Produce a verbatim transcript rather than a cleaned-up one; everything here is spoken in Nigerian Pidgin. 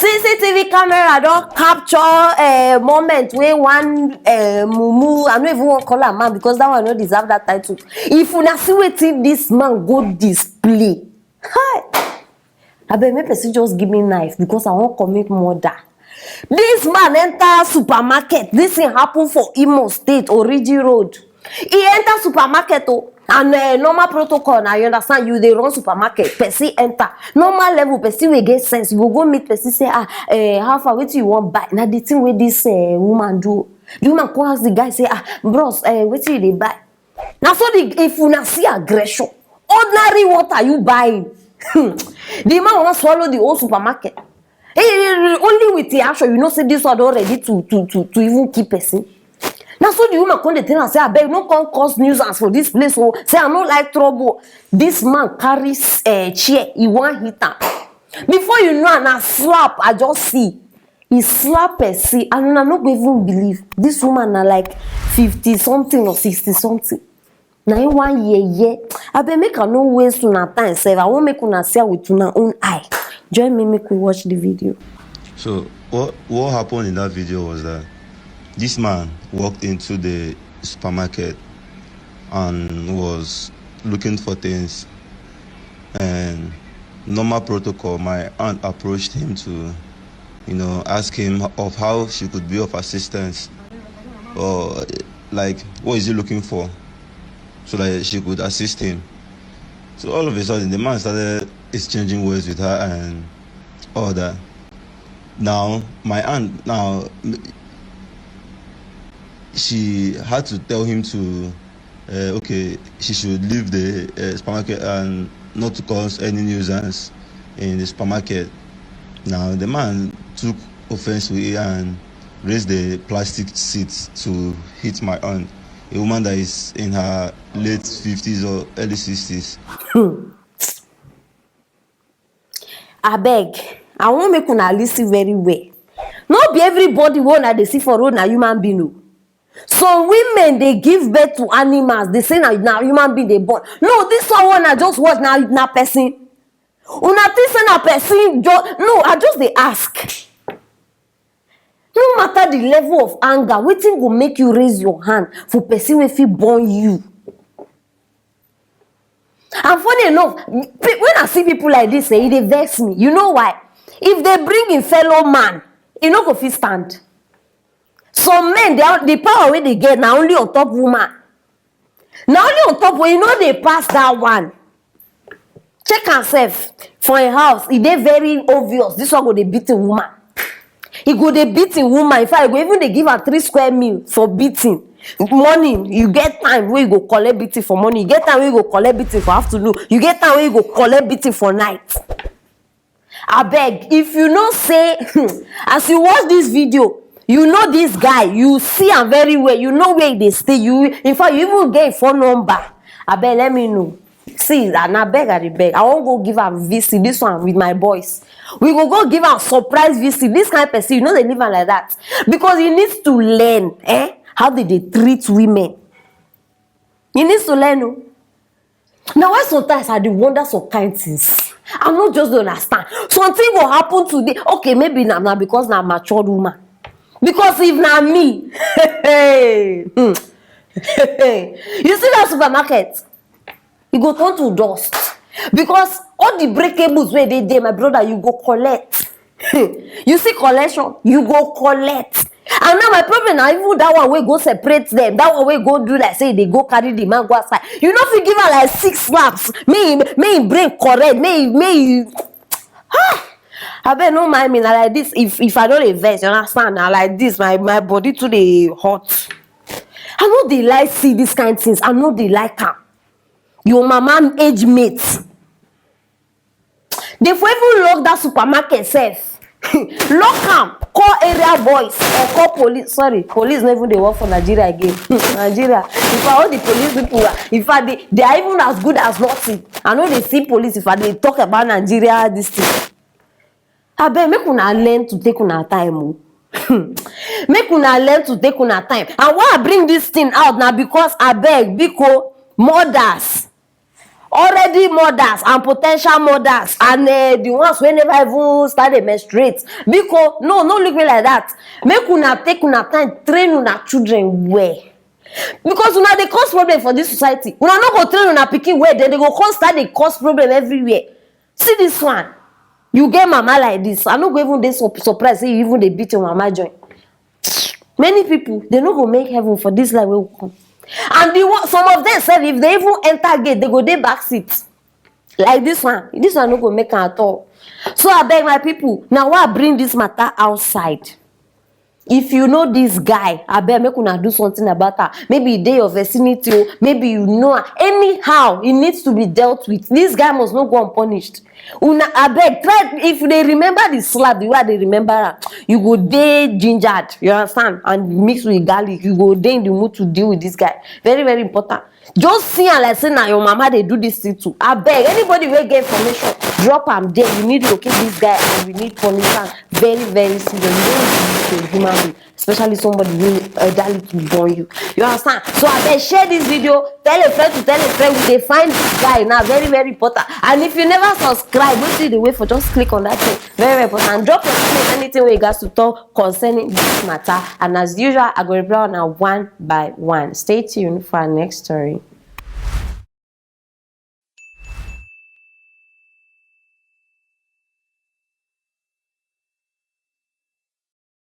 C C T V camera don capture uh, moment wey one uh, mumu, I no even wan call am man because that one no deserve that title. If una see wetin this man go display, hi, abeg make person just give me knife because I wan commit murder. This man enter supermarket. This thing happen for Imo State, Oriji Road. He enter supermarket o, and uh, normal protocol na, you understand, you dey run supermarket, person enter, normal level, person wey get sense, you go go meet person, say, ah, uh, how far, wetin you wan buy? Na the thing wey this uh, woman do. The woman come ask the guy, say, ah, bros, uh, wetin you dey buy? Na so the, if una see aggression, ordinary water you buying. The man wan swallow the whole supermarket. He, he, he, only with the action, you know, say this one don ready to to to to even kill person. Na so the woman come dey tell am say, abeg, no come cause nuisance for this place o. Say I no like trouble. This man carry uh, chair, he wan hit am. Before you know, na slap I just see. He slap person, and una no go even believe. This woman na like fifty something or sixty something. Na him wan yeye. Abeg make I no waste una time sef. I wan make una see am with una own eye. Join me make we watch the video. So what what happened in that video was that this man walked into the supermarket and was looking for things, and normal protocol, my aunt approached him to, you know, ask him of how she could be of assistance, or like, what is he looking for, so that she could assist him. So all of a sudden, the man started exchanging words with her and all that. Now my aunt now, she had to tell him to, uh, okay, she should leave the uh, supermarket and not to cause any nuisance in the supermarket. Now the man took offense with it and raised the plastic seat to hit my aunt, a woman that is in her late fifties or early sixties. Abeg, I wan make una listen very well. No be everybody wey una dey see for road na human being o. Some women dey give birth to animals, dey say na na human being dey born. No, this one wey una just watch na na person. Una think say na person just, no, I just dey ask. No matter the level of anger, wetin go make you raise your hand for person wey fit born you? And funny enough, pe- when I see people like this, eh, e dey vex me. You know why? If they bring in fellow man, e no go fit stand. Some men, they are, the power wey they get na only on top woman. Na only on top wey e no dey pass that one. Check am sef for im house, e dey very obvious. This one go dey beat im woman. E go dey beat im woman. In fact, e go even dey give am three square meal for beating. Morning, you get time wey you go collect beating for morning. You get time wey you go collect beating for afternoon. You get time wey you go collect beating for night. Abeg, if you know say as you watch this video, you know this guy, you see am very well, you know where he dey stay, you, in fact, you even get him phone number. Abeg, let me know. See, and abeg, I dey beg, I wan go give am visit, this one with my boys. We go go give am surprise visit. This kind person, you no dey leave am like that, because he needs to learn, eh, how they dey treat women. He needs to learn o. Na why sometimes I dey wonder some kind things. I no just dey understand. Something go happen today. Okay, maybe na na because na matured woman. Because if na me, hmm, you see that supermarket, e go turn to dust. Because all the breakables wey dey there, my brother, you go collect. You see collection, you go collect. And now my problem na even that one wey go separate them, that one wey go do like say they go carry the man go outside. You no fit give am like six slaps. May him, may him brain correct. May him, may you. Ah, abeg no mind me. Na like this. If if I no dey vex, you understand? Na like this. My my body too dey hot. I no dey like see this kind things. I no dey like am. Your mama age mate. They for even lock that supermarket sef. Lock am, call area boys or call police. Sorry, police no even dey work for Nigeria again. Nigeria, if I all the police people, ah, in fact, they, they are even as good as nothing. I no dey see police if I dey talk about Nigeria this thing. Abeg, make una learn to take una time o. Make una learn to take una time. And why I bring this thing out na because, abeg, biko, mothers, already mothers and potential mothers and uh, the ones wey never even start dey menstruate, biko, no, no look me like that. Make una take una time train una children well, because una dey cause problem for this society. Una no go train una pikin well, then they go come start dey cause problem everywhere. See this one, you get mama like this, I no go even dey surprised say you even dey beat your mama join. Many people, they no go make heaven for this life wey we come. And the one, some of them sef, if they even enter gate, they go dey back seat. Like this one, this one no go make am at all. So abeg, my people, na why I bring this matter outside. If you know this guy, abeg, make una do something about am. Maybe e dey your vicinity o, maybe you know am. Anyhow, e need to be dealt with. This guy must no go unpunished. Una, abeg, try, if you dey remember the slap the way I dey remember am, you go dey gingered, you understand, and mix with garlic, you go dey in the mood to deal with this guy. Very, very important. Just see am like say na your mama dey do this thing to. Abeg, anybody wey get information, drop am there. We need locate this guy and we need punish am very, very serious. You no need to be a human being, especially somebody wey elderly to born you. You understand? So abeg, share this video, tell a friend to tell a friend. We dey find this guy now, very, very important. And if you never subscribe, wetin you dey wait for? Just click on that thing, very, very important. And drop your comment, anything wey you got to talk concerning this matter. And as usual, I go reply una one by one. Stay tuned for our next story.